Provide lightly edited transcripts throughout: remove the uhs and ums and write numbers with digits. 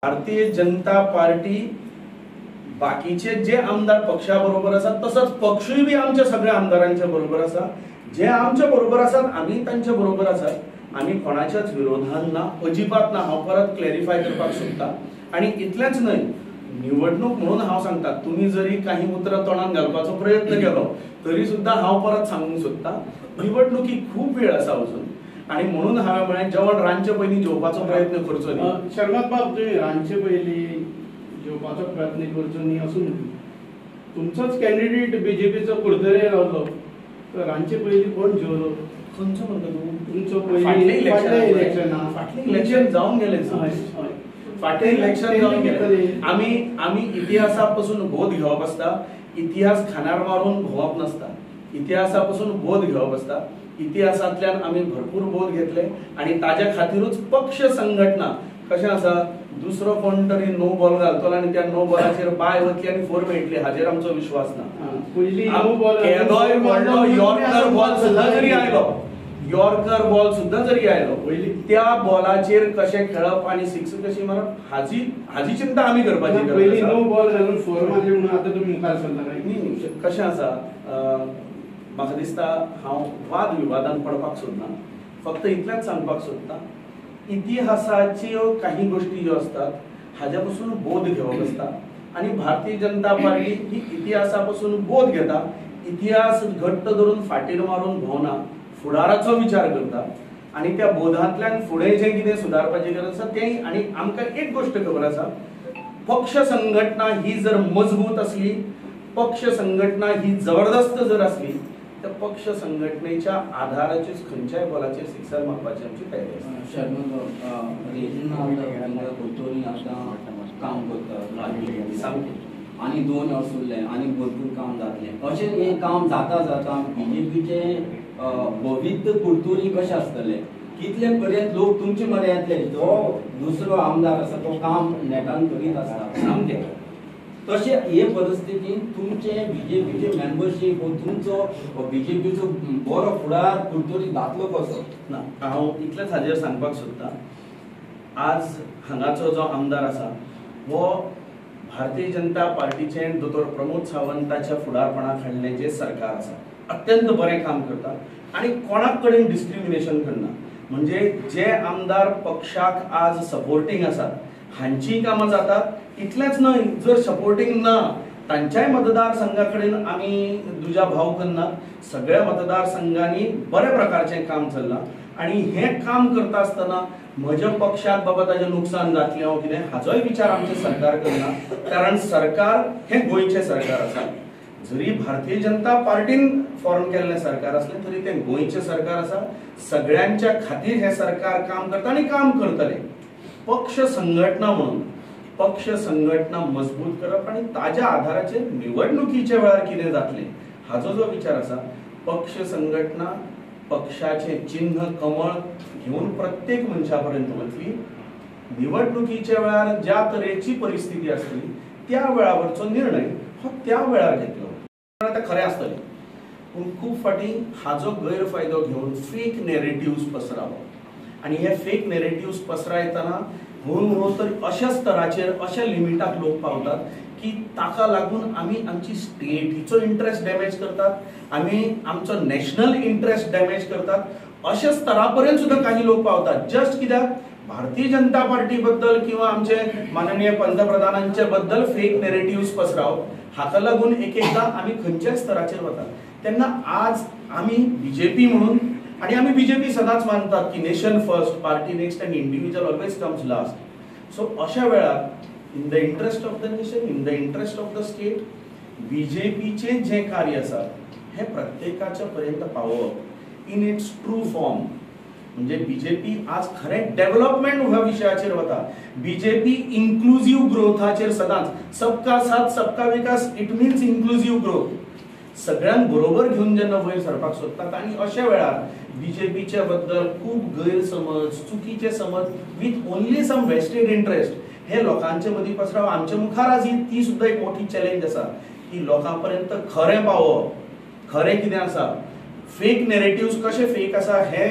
Bharatiya Janata party बाकीचे जे आमदार पक्षा बरोबर आसात तसोच पक्षूय बी आमच्या सगळ्या आमदारांच्या बरोबर आसा. जे आमच्या बरोबर आसात आमी तांच्या बरोबर आसात, आमी कोणाच्याच विरोधान ना, अजिबात ना. हांव परत क्लॅरिफाय करपाक सोदता. आनी इतलेंच न्हय, निवडणूक म्हणून हांव सांगता, तुमी जरी काही उतरां तोंडान घालपाचो प्रयत्न केलो तरी सुद्दां हांव परत सांगूंक सोदता, निवडणुकीक खूब वेळ आसा अजून. आनी म्हणून हांवें म्हळें जेवण रांदचे पयलीं जेवपाचो प्रयत्न करचो न्ही. शर्मत बाब, तुमी रांदचे पयलीं जेवपाचो प्रयत्न करचो न्ही असो म्हणटा, तुमचोच कॅन्डिडेट बीजेपीचो कुडतरे रावलो, तर रांदचे पयलीं कोण जेवलो? खंयचो म्हणटा तूं? तुमचो पयलीं इलेक्शना फाटलें इलेक्शन जावन गेलें, फाटलें इलेक्शन जावन गेलें. आमी आमी इतिहासा पसून बोध घेवप आसता, इतिहास खानार मारून भोंवप नासता, इतिहासा पसून बोध घेवप आसता. इतिहासांतल्यान आमी भरपूर बोध घेतले आनी ताज्या खातीरूच पक्ष संघटना कशें आसा, दुसरो कोण तरी नो बॉल घालतलो आनी त्या नो बॉलाचेर बाय वतली आनी फोर मेळटली हाजेर आमचो विश्वास ना. केदोय व्हडलो यॉर्कर बॉल सुद्दां जरी आयलो, यॉर्कर बॉल सुद्दां जरी आयलो, त्या बॉलाचेर कशें खेळप आनी सिक्स कशी मारप हाजी हाजी चिंता आमी करपाची. पयलीं नो बॉल घालून फोर मारली म्हणून आतां तुमी मुखार सरला. न्ही, कशें आसा, म्हाका दिसता हांव वाद विवादान पडपाक सोदना, फक्त इतलेंच सांगपाक सोदता, इतिहासाच्यो काही गोष्टी ज्यो आसतात हाज्या पसून बोध घेवप आसता आनी भारतीय जनता पार्टी ही इतिहासा पसून बोध घेता, इतिहास घट्ट धरून फाटीर मारून भोंवना, फुडाराचो विचार करता आनी त्या बोधांतल्यान फुडें जें कितें सुदारपाची गरज आसा तें. आनी आमकां एक गोश्ट खबर आसा, पक्ष संघटना ही जर मजबूत आसली, पक्ष संघटना ही जबरदस्त जर आसली तर पक्ष संघटनेच्या आधाराचेर खंयच्याय बॉलाचेर सिक्सर मारपाची आमची तयारी आसा. शर्मत आतां काम करता सामकें, आनी 2 वर्स उरलें आनी भरपूर काम जातलें. अशें हें काम जाता जाता बीजेपीचें भवित्य कुडतुरी कशें आसतलें, कितले पर्यंत लोक तुमचे मरे येतले? जो दुसरो आमदार आसा तो काम नेटान करीत आसता सामकें, तशें हे परिस्थितीन तुमचे बीजेपीचे मेंबरशीप हो तुमचो बीजेपीचो बरो फुडार कुडतरी जातलो कसो? ना, हांव इतलेंच हाजेर सांगपाक सोदता, आज हांगाचो जो आमदार आसा हो भारतीय जनता पार्टीचे दोतोर प्रमोद सावंताच्या फुडारपणा खाडलें जें सरकार आसा अत्यंत बरें काम करता आनी कोणाक कडेन डिस्क्रिमिनेशन करना. म्हणजे जे आमदार पक्षाक आज सपोर्टींग आसात हांचीय कामां जातात, इतलेंच न्हय जर सपोर्टींग ना तांच्याय मतदारसंघा कडेन आमी दुजा भाव करना. सगळ्या मतदारसंघांनी बऱ्या प्रकारचें काम चल्लां आनी हें काम करता आसतना म्हज्या पक्षाक बाबा ताजें नुकसान जातलें हांव कितें हाजोय विचार आमचें सरकार करना, कारण सरकार हें गोंयचें सरकार आसा. जरी भारतीय जनता पार्टीन फॉर्म केल्लें सरकार आसलें तरी तें गोंयचें सरकार आसा, सगळ्यांच्या खातीर हें सरकार काम करता आनी काम करतलें. पक्ष संघटना म्हणून पक्ष संघटना मजबूत करप आनी ताज्या आधाराचेर निवडणुकीच्या वेळार कितें जातलें हाजो जो विचार आसा, पक्ष संघटना पक्षाचें चिन्ह कमळ घेवन प्रत्येक मनशा पर्यंत वतली. निवडणुकीच्या वेळार ज्या तरेची परिस्थिती आसतली त्या वेळावरचो निर्णय हो त्या वेळार घेतलो तें खरें आसतलें. पूण खूब फावटी हाजो गैरफायदो घेवन फेक नॅरेटिव्स पसरावप आनी हे फेक नॅरेटिव्स पसरायतना म्हणून म्हणून तर अशा स्तराचेर अशा लिमिटाक लोक पावतात की ताका लागून आमी आमची स्टेटीचो इंट्रस्ट डॅमेज करतात, आमी आमचो नॅशनल इंट्रस्ट डॅमेज करतात. अशा स्तरा पर्यंत सुद्दां काही लोक पावतात जस्ट कित्याक भारतीय जनता पार्टी बद्दल किंवा आमचे माननीय पंतप्रधानांचे बद्दल फेक नॅरेटिव्स पसरावप. हाका लागून एक एकदां आमी खंयच्याय स्तराचेर वतात. तेन्ना आज आमी बीजेपी म्हणून, आनी आमी बीजेपी सदांच मानतात की nation first, party next and individual always comes last. So अशा वेळार in the interest of the nation, in the interest of the state, बीजेपीचें जें कार्य आसा हें प्रत्येकाच्या पर्यंत पावोवप इन it's true form. म्हणजे बीजेपी आज खरें डेव्हलपमेंट ह्या विशयाचेर वता, बीजेपी इन्क्लुझीव ग्रोथाचेर सदांच सबका साथ सबका विकास, it means inclusive growth, सगळ्यांक बरोबर घेवन जेन्ना वयर सरपाक सोदतात. आनी अशा वेळार बीजेपीच्या बद्दल खूब गैरसमज, चुकीचे समज with only some vested interest हे लोकांचे मदीं पसरावप. आमचे मुखार आज ही ती सुद्दां एक मोठी चॅलेंज आसा की लोकां पर्यंत खरें पावोवप, खरें कितें आसा, फेक नॅरेटिव्स कशे फेक आसा हे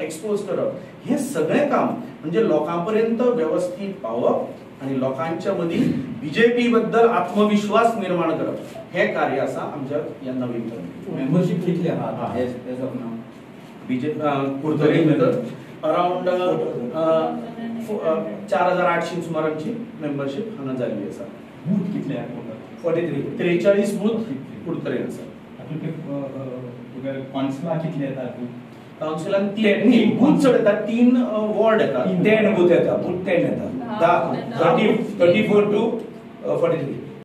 एक्सपोज करप, हें सगळें काम म्हणजे लोकां पर्यंत वेवस्थीत पावप आनी लोकांच्या मदीं बीजेपी बद्दल आत्मविश्वास निर्माण करप हें कार्य आसा आमच्या ह्या नवीन कमिटी. मेंबरशीप कितले आहात as of now? BJP Curtorim भितर अरावंड 4800 सुमार आमची मेंबरशीप हांगा जाल्ली आसा. बूथ कितले आहात? 43 43 बूथ कुडतरेन आसा. कावन्सिलां कितले येतात? कावन्सिलान 3 बूथ चड येतात, 3 वॉर्ड येतात, 10 बूथ येतात, बूथ 10 येतात, 10 34 to 43.